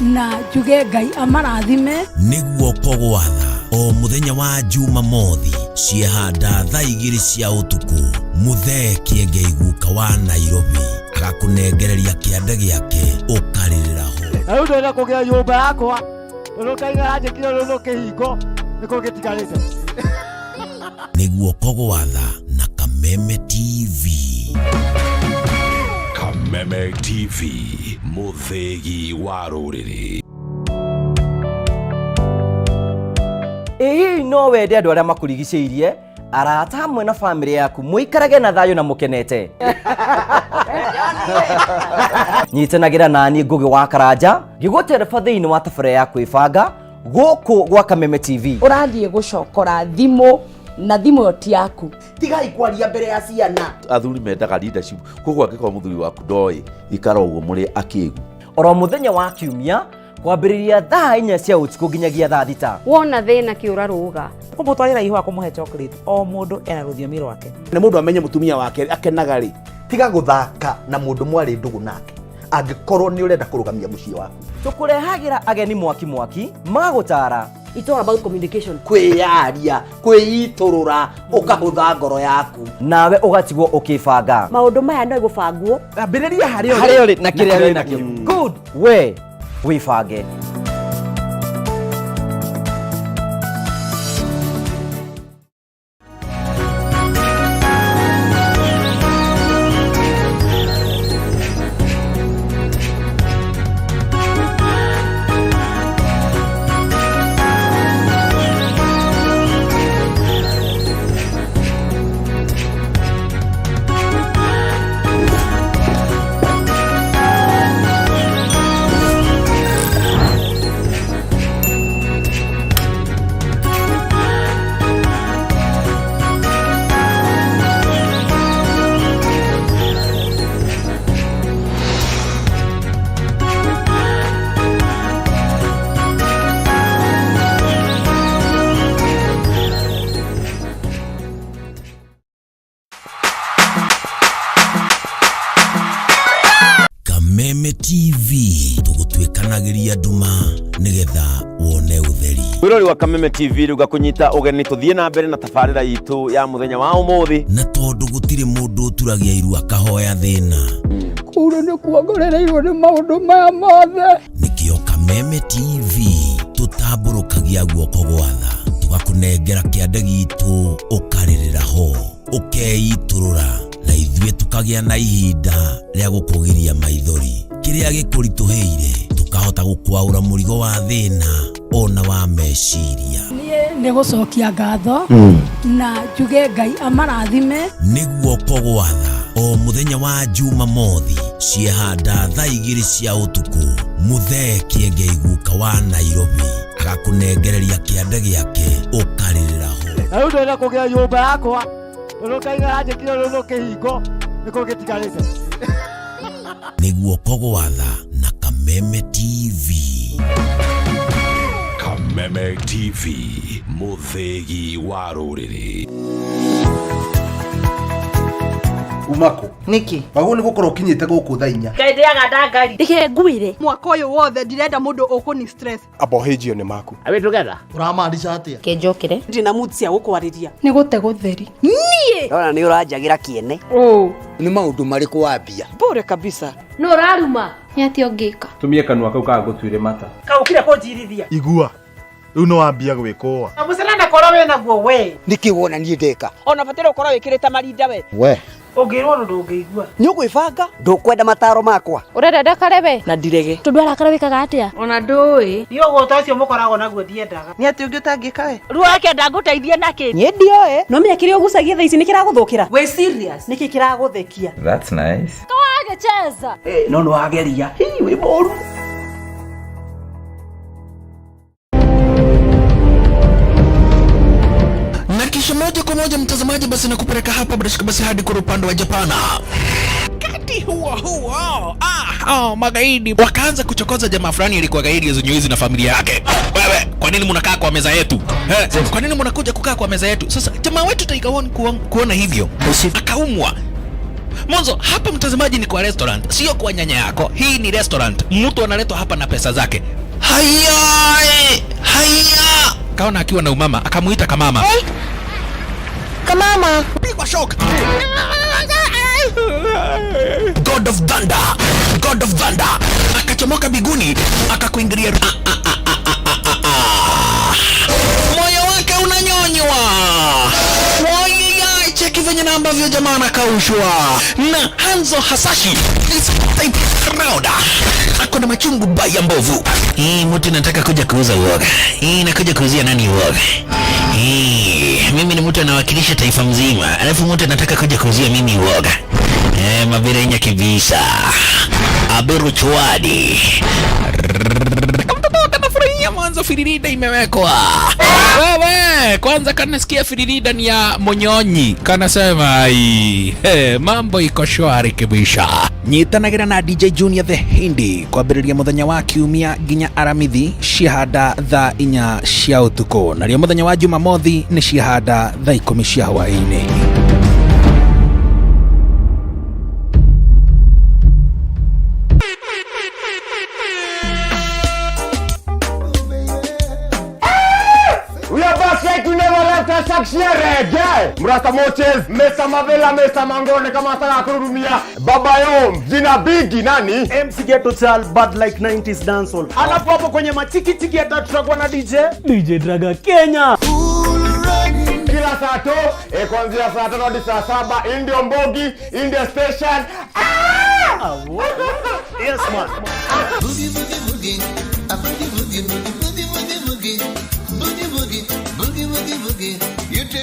na njuge Ngai amarathime. Nĩ guoko gwa tha O mũthenya wa Jumamothi ciehanda thaa 2 cia ũtukũ, Mũthee Kĩengei guka wa Nairobi agakũnengereria kĩande gĩake ũkarĩrĩra ho. Na rĩu ndĩrenda kũgĩa nyũmba yakwa tondũ Ngai aranjĩkire rũrũ kĩhingo nĩkũ gĩtigarĩte. Nĩ guoko gwatha na Kameme TV. Kameme TV, mũthĩgi wa rũrĩrĩ. Ĩ hihi no wende andũ arĩa makũrigicĩirie, arata hamwe na bamĩrĩ yaku mũikarage na thayũ na mũkenete? Nyitanagĩra naniĩ Ngũgĩ wa Karanja ngĩgũtereba thĩinĩ wa tabarĩra ya kwĩbanga gũkũ gwa Kameme TV. Ũrathiĩ gũcokora thimũ na thimũ ĩyo ti yaku. Tigai kwaria mbere ya ciana. Athuri mendaga leadership, koguo angĩkorwo mũthuri waku ndoĩ, ikara ũguo mũrĩ akĩgu. Oro mũthenya wa kiumia kwambĩrĩria thaa 4 cia ũtukũ nginyagia thaa 6. Wona thĩna kĩũra rũga. Kũmũtwarĩra ihũa kũmũhe chocolate, o mũndũ ena rũthiomi rwake. Nĩ mũndũ amenye mũtumia wake akenaga rĩ. Tiga gũthaka na mũndũ mwarĩ ndũgũ nake angĩkorwo nĩ ũrenda kũrũgamia mũciĩ waku. Tũkũrehagĩra ageni mwaki mwaki magũtara. It's all about communication. Kwĩyaria, kwĩitũrũra, ũkahũtha ngoro yaku. Nawe ũgatigwo ũkĩbanga. Maũndũ maya no gũbangwo. Ambĩrĩria harĩa ũrĩ. Harĩa ũrĩ na kĩrĩa wĩ nakĩo. Good. We wĩbange. Kameme TV tũgũtuĩkanagĩria nduma nĩgetha wone ũtheri. Mwĩrori wa Kameme TV rĩu ngakũnyita ũgeni tũthiĩ na mbere na tabarĩra itũ ya mũthenya wa ũmũthĩ. Na tondũ gũtirĩ mũndũ ũturagia iru akahoya thĩna. Kũu nĩ kuongorereirwo nĩ maũndũ maya mothe. Nĩkĩo Kameme TV tũtambũrũkagia guoko gwatha tũgakũnengera kĩande gitũ ũkarĩrĩra ho ũkeitũrũra na ithuĩ tũkagĩa na ihinda rĩa gũkũgiria maithori. Kĩrĩa gĩkũritũhĩire tũkahota gũkwaũra mũrigo wa thĩna ona wa meciria. Niĩ nĩ gũcokia ngatho na njuge Ngai amarathime. Nĩ guoko gwatha o mũthenya wa Jumamothi ciehanda thaa 2 cia ũtukũ, Mũthee Kĩengei guka wa Nairobi agakũnengereria kĩande gĩake ũkarĩrĩra ho. Na rĩu ndĩrenda kũgĩa nyũmba yakwa tondũ Ngai aranjĩkire rũrũ kĩhingo nĩkũ gĩtigarĩte. Nĩ guoko gwatha na Kameme TV. Kameme TV, mũthĩgi wa rũrĩrĩ. Umako Nĩkĩ? Wagwo nĩ gũkorwo ũkinyĩte gũkũ thaa 4. Ngai ndĩaga ndangari. Reke ngwĩre. Mwaka ũyũ wothe ndirenda mũndũ ũkũni stress. Abohĩnjio nĩ maku. Are we together? Ũramaanisha atĩa? Kĩnjũkĩre. Ndirĩ na mood cia gũkwarĩria. Nĩ gũte gũtheri. Niĩ. Ndona nĩ ũranjagĩra kĩene. Nĩ maũndũ marĩkũ wambia? Bure kabisa. Nũ ũraruma? Nĩ atĩa ũngĩka? Tumie kanua kau kagũtuire mata. Kaũkire kũnjirithia. Igua, rĩu nĩ wambia gwĩkũa. Na mũcere korwo wĩna guo we. Nĩkĩ wona niĩ ndeka? Ona bataire ũkorwo wĩkĩrĩte marinda we. We. Ũngĩrwo ũndũ ndũngĩigua. Nĩ ũgwĩbanga? Ndũkwenda mataro makwa? Ũrenda ndakare we? Na ndirege. Tondũ arakara wĩkaga atĩa? Ona ndũĩ. Niĩ ũgũta ũcio mũkoragwo naguo ndiendaga. Nĩ atĩ ũngĩ ũtangĩka we? Ruo ndangũteithia nakĩ? Niĩ ndioĩ. No menya kĩrĩa ũgucagia thaa ici nĩ kĩragũthũkĩra. Wĩ serious? Nĩkĩ kĩragũthekia? That's nice. Kawagĩcheza. No nĩ wageria. Hii wĩ mũru. Na kisha moja kwa moja mtazamaji, basi nakupeleka hapa bila shaka basi hadi kwa upande wa Japana. Wakati huo huo, magaidi wakaanza kuchokoza jamaa fulani alikuwa gaidi ya na familia yake. Wewe, kwa nini mnakaa kwa meza yetu? Kwa nini mnakuja kukaa kwa meza yetu? Sasa jamaa wetu Tiger One kuona hivyo akaumwa. Mwanzo hapa mtazamaji ni kwa restaurant, sio kwa nyanya yako. Hii ni restaurant, mtu analetwa hapa na pesa zake. Haya, haya. Kaona akiwa na umama akamuita kamama. Hey. Kamama. Pigwa shock. God of Thunder, God of Thunder akachomoka biguni akakuingilia. Moyo wake unanyonywa. Wai, cheki venye na ambavyo jamaa anakaushwa na Hanzo Hasashi this type crowd ako na machungu baya mbovu. Hii mtu nataka kuja kuuza uoga. Hii nakuja kuuzia nani uoga? Hii mimi ni mtu anawakilisha taifa mzima, alafu mtu anataka kuja kuuzia mimi uoga. Mabirenya kibisa. Aberu chwadi. Kamtoto kanafurahia mwanzo firirida imewekwa. Wewe kwanza kanasikia firirida ni ya Monyonyi. Kanasema ai, hey, mambo iko shwari kibisha. Nyitanagira na DJ Junior the Hindi kwambĩrĩria mũthenya wa kiumia nginya aramithi ciahanda thaa 4 cia ũtukũ, narĩo mũthenya wa Jumamothi nĩ ciahanda thaa 10 cia hwaĩ-inĩ. Mrasta Moches, Mr. Mavela, Mr. Mangone kama anataka kurudumia. Baba yo, jina bigi nani? MC Ghetto Chal, bad like 90s dancehall. Alafu hapo kwenye machiki chiki hata tutakuwa na DJ DJ Draga Kenya. Kila saa to, kuanzia saa 5 hadi saa 7, Indio Mbogi, India Station. Ah! Yes man. Boogie boogie boogie, a boogie boogie boogie boogie boogie boogie boogie boogie boogie boogie. You too.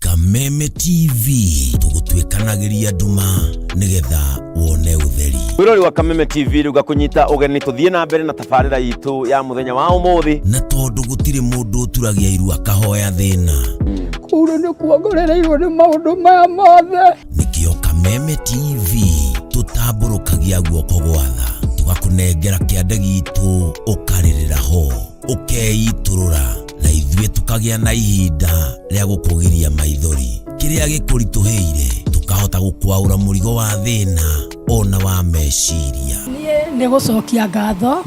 Kameme TV tugutwikanagiria nduma nigetha wone utheri. Mwirori wa Kameme TV riu gakunyita ugeni tuthie na mbere na tabarira itu ya muthenya wa umuthi. Na tondu gutiri mundu uturagia iru akahoya thina. Kuru ni kuongorereirwo ni maundu maya mothe. Nikio Kameme TV tutamburukagia guoko gwatha tugakunengera kiande gitu ukaririra ho ukeiturura na ithuĩ tukagia na ihinda rĩa gũkũgiria maithori kĩrĩa gĩkũritũhĩire tukahota gũkwaũra mũrigo wa thĩna ona wa meciria. Niĩ nĩ gũcokia ngatho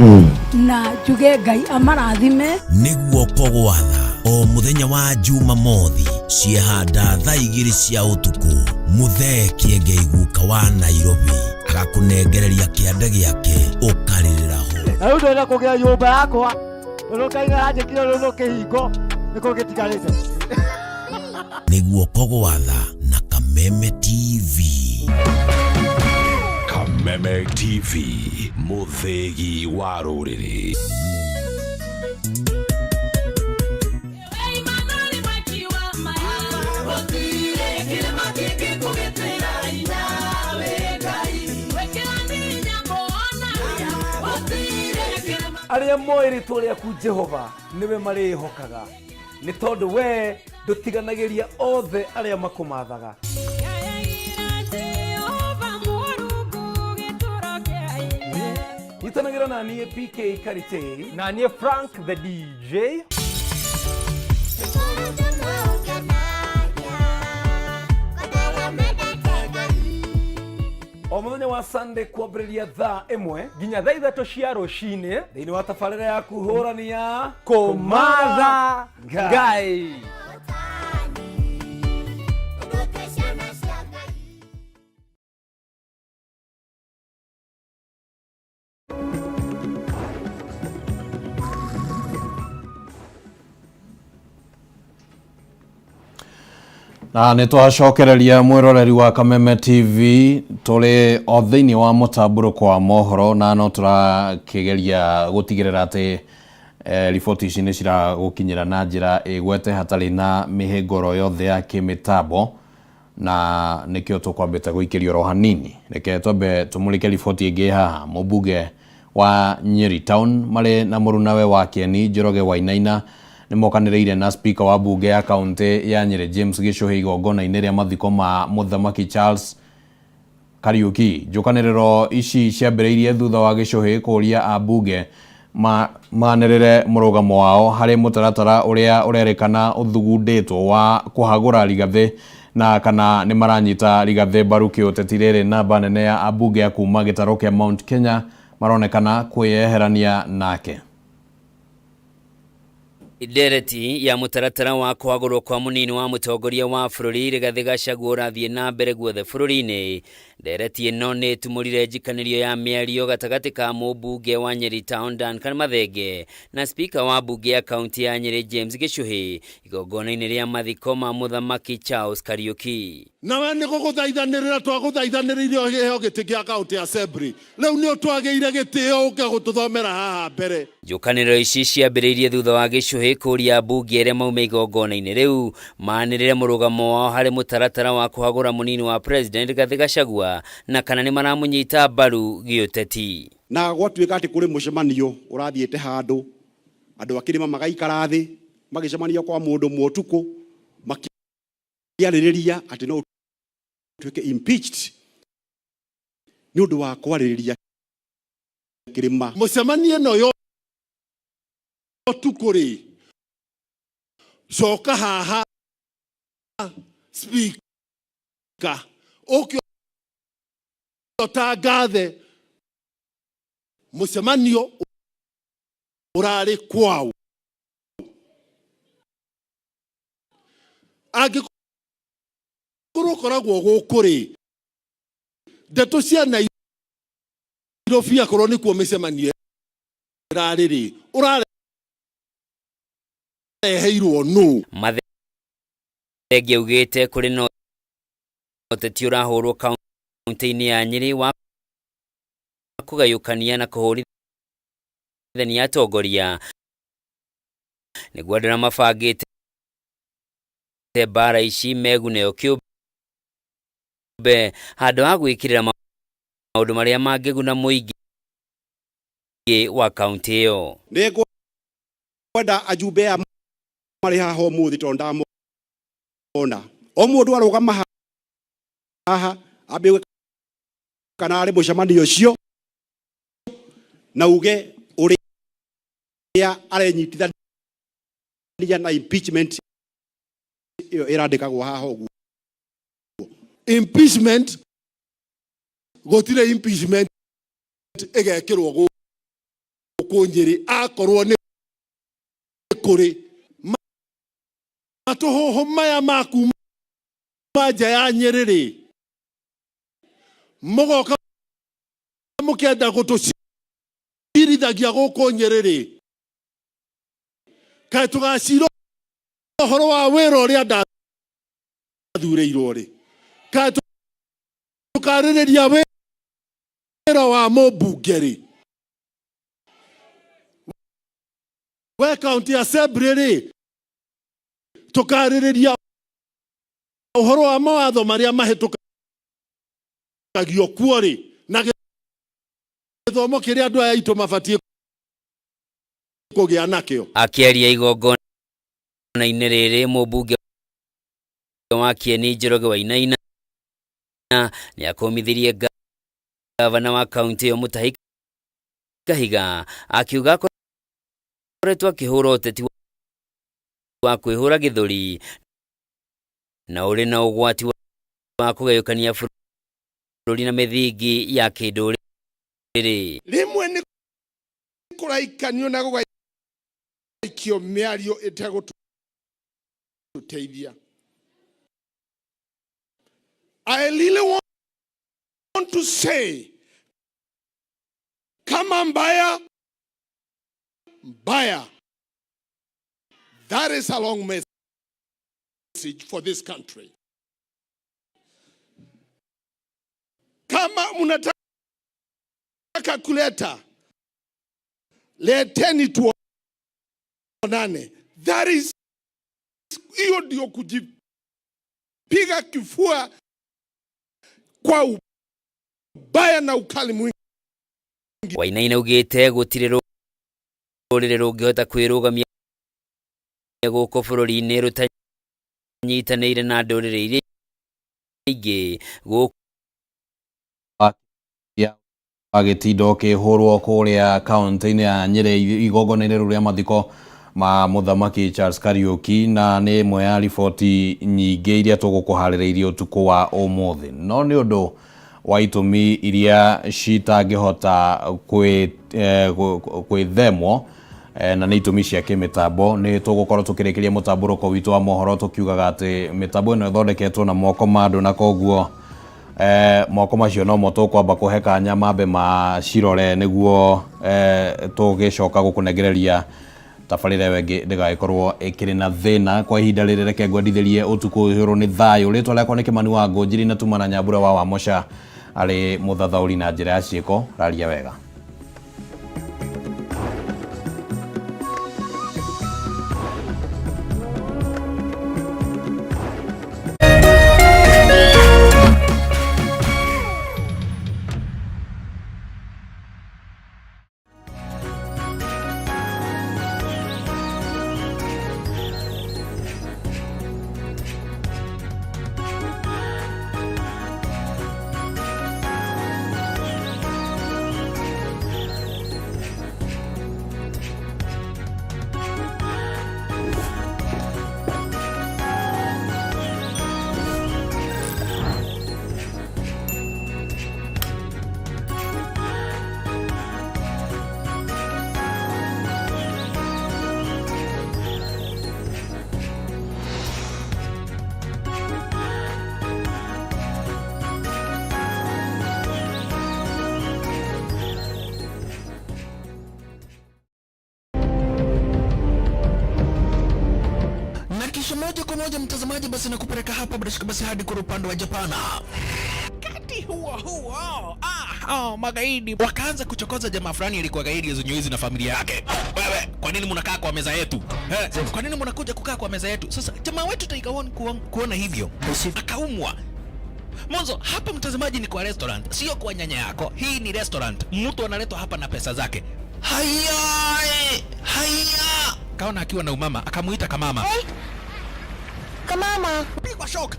na njuge Ngai amarathime. Nĩ guoko gwatha o mũthenya wa Jumamothi ciehanda thaa 2 cia ũtukũ Muthee Kĩengei guka wa Nairobi agakũnengereria kĩande gĩake ũkarĩrĩra ho. Na rĩu ndĩrenda kũgĩa nyũmba yakwa tondũ kainga anjĩkire rũrũ kĩhingo nĩkũ gĩtigarĩte. Nĩ guoko gwatha na Kameme TV. Kameme TV, mũthĩgi wa rũrĩrĩ. Arĩa moĩ rĩtwa rĩaku Jehova nĩwe marĩhokaga, nĩ tondũ we ndũtiganagĩria othe arĩa makũmathaga. Nyitanagĩra na niĩ PK Karitei na niĩ Frank the DJ. O mũthenya wa Sunday kwambĩrĩria thaa 1 nginya thaa 3 cia rũcinĩ thĩinĩ wa tabarĩra ya kũhũrania Kũmatha Ngai. Na nä twacokereria mwäroreri wa Kameme TV tå o thä wa må wa mohoro na no tå rakä gå tigä rä ra atä riboti ici nä ciragå kinyä ra na njä ra ĩgwete hatarä na mä hä ngoro yothe ya kä mä tambo na nä kä o tå kwambä te gå ikä rio oro hanini. Reke twambe tå må rä ke riboti ä ngä haha. Mũmbunge wa Nyeri Town marĩ na mũrunawe wa Kieni Njoroge Wainaina nĩ mokanĩrĩire na speaker wa bunge ya kaunti ya Nyeri James Gichuhi igongona-inĩ rĩa mathiko ma mũthamaki Charles Kariuki. Njũkanĩrĩro ici ciambĩrĩirie thutha wa Gichuhi kũũria ambunge manĩrĩre mũrũgamo wao harĩ mũtaratara ũrĩa ũrerĩkana ũthugundĩtwo wa kũhagũra Rigathĩ na kana nĩ maranyita Rigathĩ mbaru kĩũteti. Rĩrĩ namba nene ya ambunge a kuma gĩtarũ kĩa Mount Kenya maronekana kwĩyeherania nake. Ndereti ya mũtaratara wa kũhagũrwo kwa mũnini wa mũtongoria wa bũrũri Rigathĩ Gachagua ũrathiĩ na mbere guothe bũrũri-inĩ. Ndereti ĩno nĩ ĩtumũrire njikanĩrio ya mĩario gatagatĩ ka mũmbunge wa Nyeri Town Duncan Mathenge na spika wa mbunge ya kaunti ya Nyeri James Gichuhi igongona-inĩ rĩa mathiko ma mũthamaki Charles Kariuki. Nawe nä gå gå thaithanä rä ra twagå thaithanä rä ire heo gä tä gä a kauntä assembly rä u nä å twagä ire gä tä o å ke gå tå thomera haha mbere. Njũkanĩrĩro ici ciambĩrĩirie thutha wa Gichuhi kũũria ambunge arĩa mauma igongona-inĩ rĩu manĩrĩre mũrũgamo wao harĩ mũtaratara wa kũhagũra mũnini wa president Rigathĩ Gachagua na kana nĩ maramũnyita mbaru gĩũteti. Na gwatuĩka atĩ kũrĩ mũcemanio ũrathiĩte handũ andũ a kĩrĩma magaikara thĩ magĩcemania kwa mũndũ ũmwe ũtukũ makĩarĩrĩria atĩ no ũtuĩke impeached nĩ ũndũ wa kwarĩrĩria kĩrĩma. Mũcemanio ĩno ya ũtukũ rĩ, coka haha speaker ũke ũtangathe mũcemanio ũrarĩ kwaũ. Angĩkorwo ũkoragwo gũkũ rĩ, ndeto cia Nairobi akorwo nĩkuo mĩcemanio ĩrarĩ rĩ, ũrareheirwo nũ? Mathenge augĩte kũrĩ na ũteti ũrahũrwo kaunti-inĩ ya Nyeri wa kũgayũkania na kũhũrithania atongoria nĩguo andũ arĩa mabangĩte mbara ici megune o kĩũmbe handũ ha gwĩkĩrĩra maũndũ marĩa mangĩguna mũingĩ wa kaunti ĩyo. Nĩngwenda ajumbe aya marĩ haha ũmũthĩ tondũ ndamona o mũndũ arũgama haha ambe auge kana arĩ mũcemanio ũcio na uge ũrĩa arenyitithania na impeachment ĩyo ĩrandĩkagwo haha ũguo. Impeachment gũtirĩ impeachment ĩgekĩrwo gũkũ Nyĩrĩ akorwo nĩ kũrĩ matũhũhũ maya ma kuma nja ya Nyĩrĩ rĩ, mũgoka mũkĩenda gũtũcirithagia gũkũ Nyĩrĩ rĩ, kaĩ tũgacira ũhoro wa wĩra ũrĩa ndathurĩirwo rĩ, kaĩ tũkarĩrĩria wĩra wa mũmbunge rĩ, we county assembly rĩ, tũkarĩrĩria ũhoro wa mawatho marĩa mahĩtũkagio kuo rĩ, na gĩthomo kĩrĩa andũ aya aitũ mabatiĩ kũgĩa nakĩo. Akĩaria igongona-inĩ rĩrĩ mũmbunge wa Kieni Njoroge Wainaina nĩ akũmithirie gavana wa kaunti ĩyo Mutahi Kahiga akiuga akoretwo akĩhũra ũteti wa kwĩhũra gĩthũri na ũrĩ na ũgwati wa kũgayũkania bũrũri na mĩthingi ya kĩndũrĩrĩ. Rĩmwe nĩ kũraikanio na gũgaikio mĩario ĩtegũtũteithia. I really want to say kama mbaya mbaya, that is a long message for this country. Kama mnataka kuleta, leteni tuonane. That is, hiyo ndio kujipiga kifua kwa ubaya na ukali mwingi. Wainaina augĩte gũtirĩ rũrĩrĩ rũngĩhota kwĩrũgamia gũkũ bũrũri-inĩ rũtanyitanĩire na ndũrĩrĩ iria ingĩ gũkũ. Agĩtindo kĩhũrwo kũrĩa kaunti-inĩ ya Nyĩrĩ igongona-inĩ rĩu rĩa mathiko ma mũthamaki Charles Kariuki, na nĩ ĩmwe ya riboti nyingĩ iria tũgũkũharĩrĩirie ũtukũ wa ũmũthĩ, no nĩ ũndũ wa itũmi iria citangĩhota gwĩthemwo na nĩ itũmi cia kĩmĩtambo, nĩ tũgũkorwo tũkĩrĩkĩria mũtambũrũko witũ wa mohoro tũkiugaga atĩ mĩtambo ĩno ĩthondeketwo na moko ma andũ, na koguo moko macio nomo tũkwamba kũhe kanya mambe macirore nĩguo tũgĩcoka gũkũnengereria tabarĩra ĩyo ĩngĩ ndĩgagĩkorwo ĩkĩrĩ na thĩna. Kwa ihinda rĩrĩ reke ngwendithĩrie ũtukũ ũihũrwo nĩ thayũ. Rĩtwa rĩakwa nĩ Kĩmani wa Ngũnjiri na tuma na Nyambura wa Wamũca arĩ mũthathaũri na njĩra ya ciĩko. Raria wega. Na kisha moja kwa moja mtazamaji, basi nakupeleka hapa bila shaka basi hadi kwa upande wa Japana. Wakati huo huo, magaidi wakaanza kuchokoza jamaa fulani alikuwa gaidi ya na familia yake. Wewe, kwa nini mnakaa kwa meza yetu? Kwa nini mnakuja kukaa kwa meza yetu? Sasa jamaa wetu Tiger One kuona hivyo akaumwa. Mwanzo hapa mtazamaji ni kwa restaurant, sio kwa nyanya yako. Hii ni restaurant, mtu analetwa hapa na pesa zake. Haya, haya. Kaona akiwa na umama akamuita kamama. Hey. Kamama. Pigwa shock.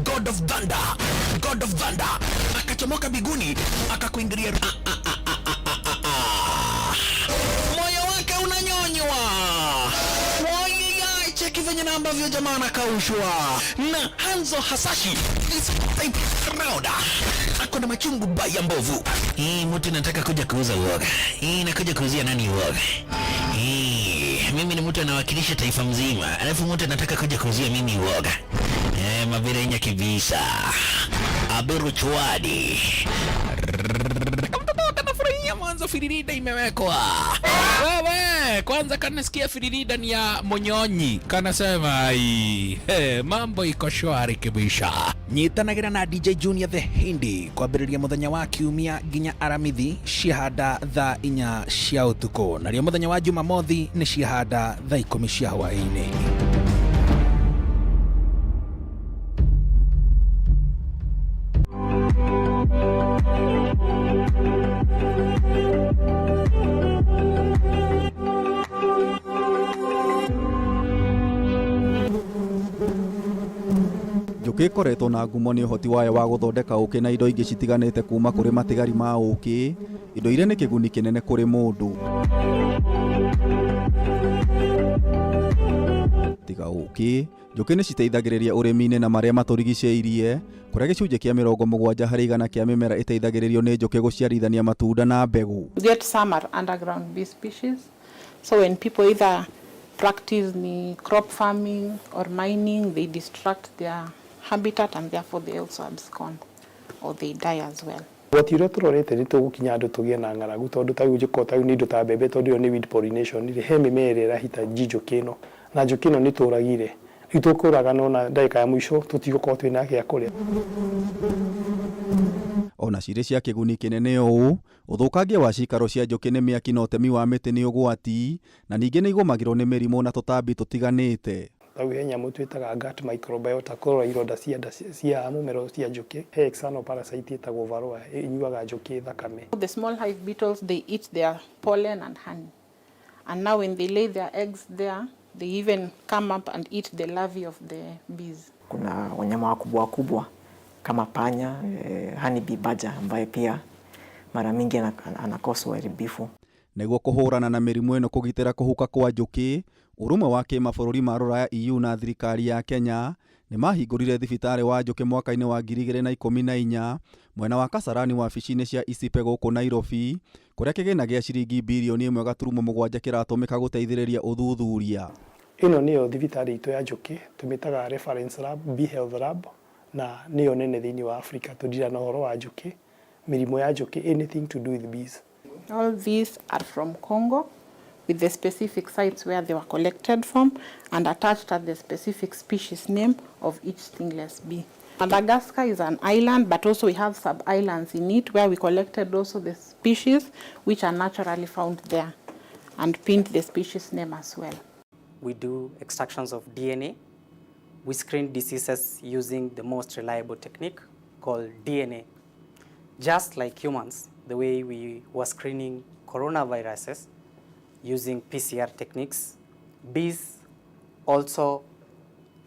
God of Thunder, God of Thunder akachomoka biguni akakuingilia. Moyo wake unanyonywa. Wai, cheki venye na ambavyo jamaa anakaushwa na Hanzo Hasashi Rauda ako na machungu baya mbovu. Hii mtu nataka kuja kuuza uoga. Hii nakuja kuuzia nani uoga? Hii mimi ni mtu anawakilisha taifa mzima, alafu mtu anataka kuja kuuzia mimi uoga. Mabirenya kibisa. Aberu chwadi. Kanafurahia mwanzo firirida imewekwa. Wewe kwanza kanasikia firirida ni ya Monyonyi. Kanasema ai, mambo iko shwari kibisha. Nyitanagira na DJ Junior the Hindi kwambĩrĩria mũthenya wa kiumia nginya aramithi ciahanda thaa 4 cia ũtukũ, narĩo mũthenya wa Jumamothi nĩ ciahanda thaa 10 cia hwaĩ-inĩ. Njũkĩ ĩkoretwo na ngumo nĩ ũhoti wayo wa gũthondeka ũkĩ na indo ingĩ citiganĩte kuma kũrĩ matigari ma ũkĩ, indo iria nĩ kĩguni kĩnene kũrĩ mũndũ. Tiga ũkĩ, njũkĩ nĩ citeithagĩrĩria ũrĩmi-inĩ na marĩa matũrigicĩirie, kũrĩa gĩcunjĩ kĩa 70 harĩ igana kĩa mĩmera ĩteithagĩrĩrio nĩ njũkĩ gũciarithania matunda na mbegũ. You get some are underground bee species. So when people either practice ni crop farming or mining, they destruct their habitat and therefore they also abscond or they die as well. Ũgwati ũrĩa tũrorete nĩ tũgũkinya andũ tũgĩe na ng'aragu tondũ ta rĩu njũkĩ ta rĩu nĩ indo ta mbembe tondũ ĩyo nĩ weed pollination rĩ, he mĩmera ĩrĩa ĩrahitaji njũkĩ ĩno na njũkĩ ĩno nĩ tũragire. Rĩu tũkũragana ona ndagĩka ya mũico tũtigũkorwo twĩna gĩa kũrĩa. Ona cirĩ cia kĩguni kĩnene ũũ, ũthũkangia wa cikaro cia njũkĩ nĩ mĩaki na ũtemi wa mĩtĩ nĩ ũgwati, na ningĩ nĩ igũmagĩrwo nĩ mĩrimũ na tũtambi tũtiganĩte. Rĩu he nyamũ twĩtaga gut microbiota kũrora ironda cia nda cia mũmero cia njũkĩ. He external parasite ĩtagwo varroa ĩnyuaga njũkĩ thakame. The small hive beetles, they eat their pollen and honey. And now when they lay their eggs there, they even come up and eat the larvae of the bees. Kuna wanyama wakubwa wakubwa kama panya, honeybee badger ambaye pia mara mingi anakosa uharibifu. Nĩguo kũhũrana na mĩrimũ ĩno kũgitĩra kũhuka kwa njũkĩ, ũrũmwe wa kĩmabũrũri ma rũraya EU na thirikari ya Kenya nĩ mahingũrire thibitarĩ wa njũkĩ mwaka-inĩ wa 2014 mwena wa Kasarani wabici-inĩ cia ICIPE gũkũ Nairobi, kũrĩa kĩgĩna gĩa ciringi birioni 1.7 kĩratũmĩka gũteithĩrĩria ũthuthuria. Ĩno nĩyo thibitarĩ itũ ya njũkĩ, tũmĩtaga reference lab, Bee Health Lab, na nĩyo nene thĩinĩ wa Africa. Tũndira na ũhoro wa njũkĩ, mĩrimũ ya njũkĩ, anything to do with bees. All these are from Congo, with the specific sites where they were collected from and attached at the specific species name of each stingless bee. Madagascar is an island, but also we have sub-islands in it where we collected also the species which are naturally found there and pinned the species name as well. We do extractions of DNA. We screen diseases using the most reliable technique called DNA. Just like humans, the way we were screening coronaviruses using PCR techniques, bees also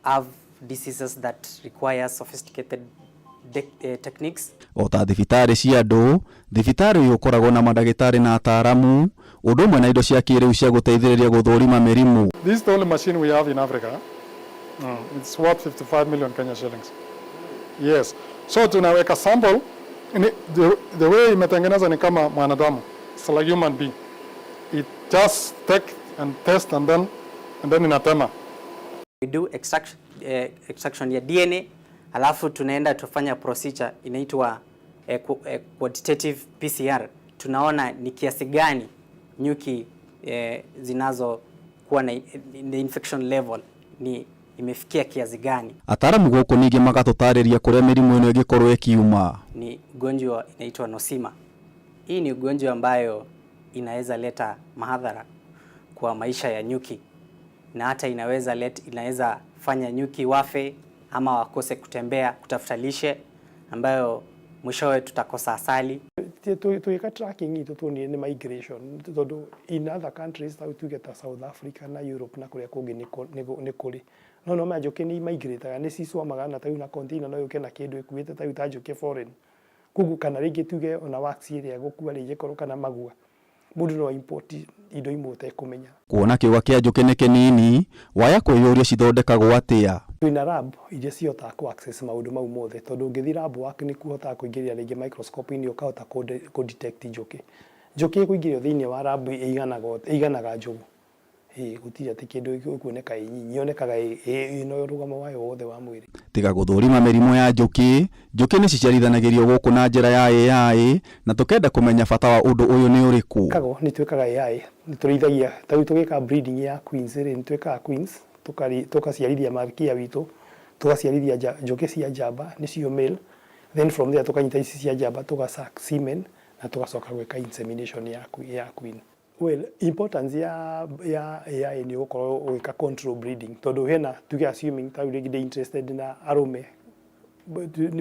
have diseases that require sophisticated techniques. O ta thibitarĩ cia andũ, thibitarĩ ũyũ ũkoragwo na mandagĩtarĩ na ataaramu, ũndũ ũmwe na indo cia kĩrĩu cia gũteithĩrĩria gũthũrima mĩrimũ. This is the only machine we have in Africa. It's worth 55 million Kenya shillings. Yes. So tunaweka sample ni, the way imetengenezwa ni kama mwanadamu. It's like human being. It just take and test and then inatema. We do extraction ya DNA, alafu tunaenda tufanya procedure inaitwa quantitative PCR. Tunaona ni kiasi gani nyuki zinazo kuwa na the infection level ni imefikia kiasi gani. Ataaramu gũkũ ningĩ magatũtarĩria kũrĩa mĩrimũ ĩno ĩngĩkorwo ĩkiuma. Ni ugonjwa inaitwa nosema. Hii ni ugonjwa ambayo inaweza leta madhara kwa maisha ya nyuki na hata inaweza fanya nyuki wafe ama wakose kutembea kutafuta lishe ambayo mwishowe tutakosa asali. Tũgĩka tracking itũ tuonire nĩ migration tondũ in other countries ta tuge ta South Africa na Europe na kũrĩa kũngĩ nĩ kũrĩ no no njũkĩ nĩ migrataga, nĩ cicwamaga na tarĩu na container no yũke na kĩndũ ĩkuĩte tarĩu ta njũkĩ foreign, koguo kana rĩngĩ tuge ona wax ĩrĩa ĩgũkua rĩngĩ korwo kana magua, mũndũ no import indo imwe ũtekũmenya. Kuona kĩũga kĩa njũkĩ nĩ kĩnini, waya kwĩyũria cithondekagwo atĩa. Twĩna lab iria cihotaga kũ access maũndũ mau mothe, tondũ ũngĩthiĩ lab work nĩ kuhotaga kũingĩria rĩngĩ microscope-inĩ ũkahota kũ detect njũkĩ. Njũkĩ ĩkũingĩrio thĩinĩ wa lab ĩiganaga njũgũ. Ĩĩ, gũtirĩ atĩ kĩndũ ĩkuoneka ĩ nyinyi, yonekaga ĩna ũrũgamo wayo wothe wa mwĩrĩ. Tiga gũthũrima mĩrimũ ya njũkĩ, njũkĩ nĩ ciciarithanagĩrio gũkũ na njĩra ya AI na tũkenda kũmenya bata wa ũndũ ũyũ nĩ ũrĩkũ. Kago nĩ twĩkaga AI, nĩ tũrĩithagia, ta rĩu tũgĩka breeding ya queens rĩ, nĩ twĩkaga queens, tũkaciarithia malkia witũ, tũgaciarithia njũkĩ cia njamba nĩcio male, then from there tũkanyita ici cia njamba, tũga suck semen na tũgacoka gwĩka insemination ya queen. Well, importance ya AI nĩ gũkorwo ũgĩka control breeding, tondũ hena tuge assuming ta rĩu rĩngĩ ndĩ interested na arũme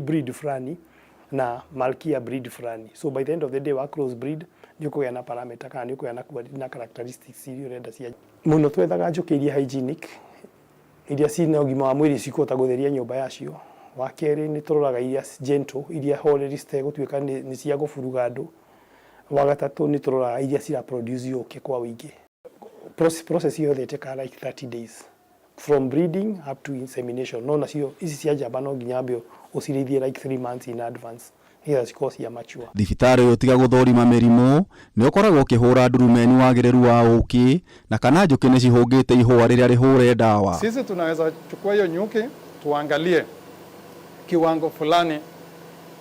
breed fulani na malkia breed fulani, so by the end of the day wa cross breed nĩ ũkũgĩa na parameter kana nĩ ũkũgĩa na characteristics iria ũrenda cia mũno. Twethaga njũkĩ iria hygienic, iria cina ũgima wa mwĩrĩ, cikũhota gũtheria nyũmba yacio. Wa kerĩ, nĩ tũroraga iria gentle, iria horeri, citegũtuĩka nĩ cia gũburuga andũ. Wa gatatũ, nĩ tũroraga iria cira produce ũkĩ kwa ũingĩ. Process yothe ĩtĩkaga like 30 days from breeding up to insemination, no nacio ici cia njamba no nginya wambe ũcirĩithie like 3 months in advance nĩgetha cikorwo cia mature. Thibitarĩ ũyũ tiga gũthũrima mĩrimũ, nĩ ũkoragwo ũkĩhũra ndurumeni wagĩrĩru wa ũkĩ na kana njũkĩ nĩ cihũngĩte ihũa rĩrĩa rĩhũre ndawa. Sisi tunaweza chukua hiyo nyuki tuangalie kiwango fulani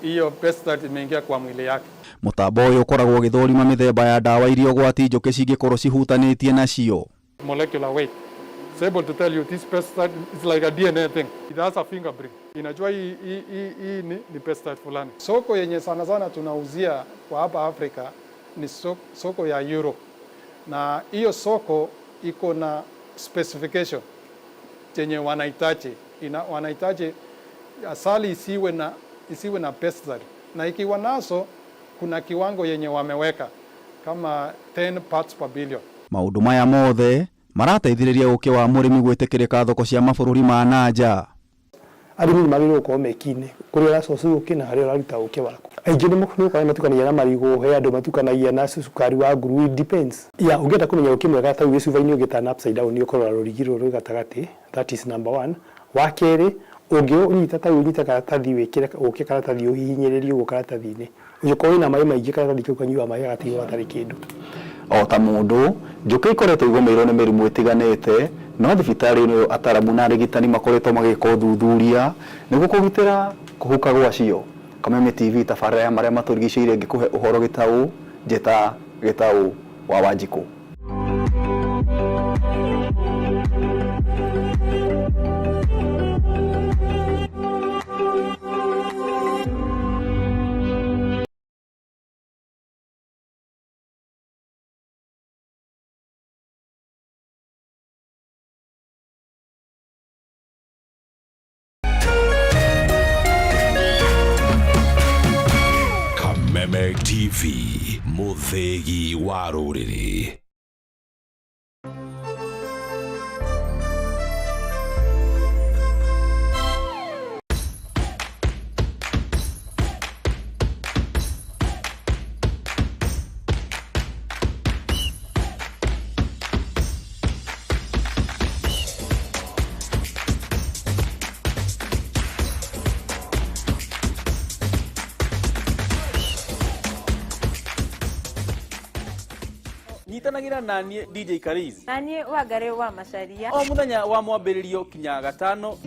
hiyo pesticide imeingia kwa mwili yake. Mũtambo ũyũ ũkoragwo ũgĩthũrima mĩthemba ya ndawa iria ũgwati njũkĩ cingĩkorwo cihutanĩtie nacio. Molecular weight. It's able to tell you this pesticide is like a DNA thing. It has a fingerprint. Inajua hii hii hii, hii ni pesticide fulani. Soko yenye sana sana tunauzia kwa hapa Afrika ni soko ya Europe, na hiyo soko iko na specification chenye wanahitaji. Wanahitaji asali isiwe na pesticide, na ikiwa naso kuna kiwango yenye wameweka kama 10 parts per billion. Maũndũ maya mothe marateithĩrĩria ũkĩ wa mũrĩmi gwĩtĩkĩrĩka thoko cia mabũrũri ma na nja. Arĩmi nĩ magĩrĩirwo gũkorwo mekine kũrĩa ũracoci ũkĩ na harĩa ũraruta ũkĩ waku. Aingĩ nĩ ũkora matukanagia na marigũ, he andũ matukanagia na cukari wa nguru, it depends. Ya ũngĩenda kũmenya ũkĩ mwega ta wĩ cuba-inĩ ũngĩturn upside down nĩ ũkũrora rũrigi rũrũ rwĩ gatagatĩ, that is number one. Wa kerĩ, ũngĩũnyita ta ũnyite karatathi wĩkĩre ũkĩ karatathi ũhihinyĩrĩrie ũguo karatathi-inĩ, ũngĩkorwo wĩna maĩ maingĩ karatathi kau kanyuaga maĩ gagatigwo gatarĩ kĩndũ. O ta mũndũ, njũkĩ ikoretwo igũmĩirwo nĩ mĩrimũ ĩtiganĩte, no thibitarĩ-inĩ ũyũ ataramu na arigitani makoretwo magĩka ũthuthuria nĩguo kũgitĩra kũhuka gwacio. Kameme TV, tabarĩra ya marĩa matũrigicĩirie, ngĩkũhe ũhoro gĩtaũ njĩta gĩtaũ wa Wanjikũ. Kameme TV, mũthĩgi wa rũrĩrĩ. Nyitanagĩra na niĩ DJ Kariz Na niĩ Wangarĩ wa Macaria. O mũthenya wa mwambĩrĩrio kinya gatano.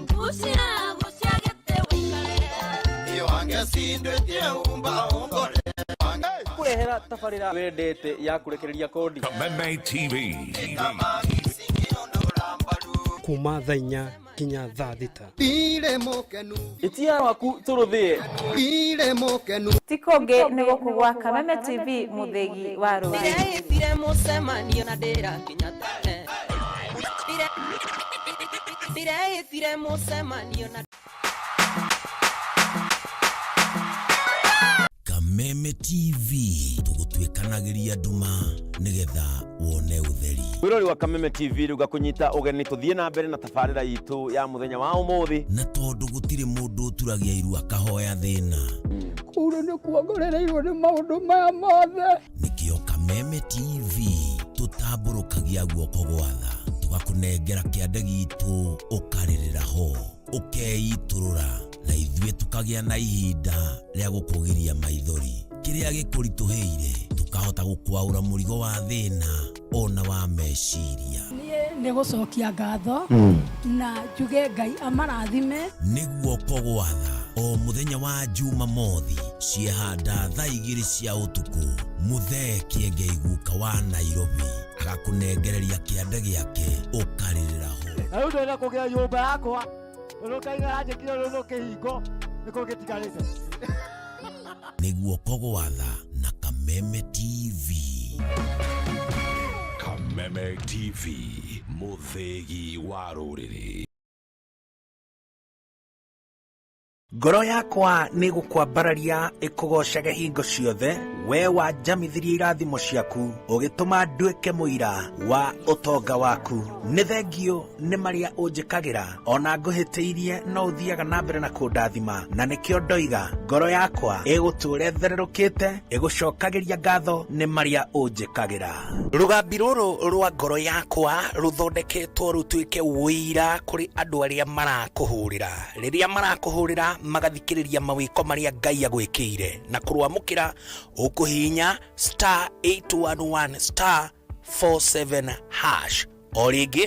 Kũrehera tabarĩra wendete ya kũrekereria kodi. Kameme TV. Kuma thaa 4 kinya thaa 6. Ĩtia waku tũrũthĩe. Ti kũngĩ nĩ gũkũ gwa Kameme TV, mũthĩgi wa rũrĩrĩ. Ndĩreĩtire mũcemanio na ndĩrakinya tene. Ndĩreĩtire mũcemanio na Kameme TV, tũgũtuĩkanagĩria nduma nĩgetha wone ũtheri. Mwĩrori wa Kameme TV, rĩu ngakũnyita ũgeni tũthiĩ na mbere na tabarĩra itũ ya mũthenya wa ũmũthĩ. Na tondũ gũtirĩ mũndũ ũturagia iru akahoya thĩna, Kũu nĩ kuongorereirwo nĩ maũndũ maya mothe. Nĩkĩo Kameme TV tũtambũrũkagia guoko gwa tha, tũgakũnengera kĩande gitũ, ũkarĩrĩra ho, ũkeitũrũra, na ithuĩ tũkagĩa na ihinda rĩa gũkũgiria maithori. Kĩrĩa gĩkũritũhĩire tũkahota gũkwaũra mũrigo wa thĩna ona wa meciria. Niĩ nĩ gũcokia ngatho na njuge Ngai amarathime. Nĩ guoko gwa tha o mũthenya wa Jumamothi ciehanda thaa 2 cia ũtukũ, mũthee Kĩengei guka wa Nairobi agakũnengereria kĩande gĩake, ũkarĩrĩra ho. Na rĩu ndĩrenda kũgĩa nyũmba yakwa tondũ kaina yanjĩkire rũrũ kĩhingo nĩkũ gĩtigarĩte. Nĩ guoko gwa tha na Kameme TV. Kameme TV, mũthĩgi wa rũrĩrĩ. Ngoro yakwa nĩ gũkwambararia ĩkũgocage hingo ciothe, we wanjamithirie irathimo ciaku, ũgĩtũma nduĩke mũira wa ũtonga waku. Nĩ thengio nĩ marĩa ũnjĩkagĩra, ona ngũhĩtĩirie no ũthiaga na mbere na kũndathima, na nĩkĩo ndoiga ngoro yakwa ĩgũtũũra ĩthererũkĩte ĩgũcokagĩria ngatho nĩ marĩa ũnjĩkagĩra. Rũgambi rũrũ rwa ngoro yakwa rũthondeketwo rũtuĩke ũira kũrĩ andũ arĩa marakũhũrĩra, rĩrĩa marakũhũrĩra magathikĩrĩria mawĩko marĩa Ngai agwĩkĩire, na kũrwamũkĩra ũkũhihinya *811*47# o rĩngĩ.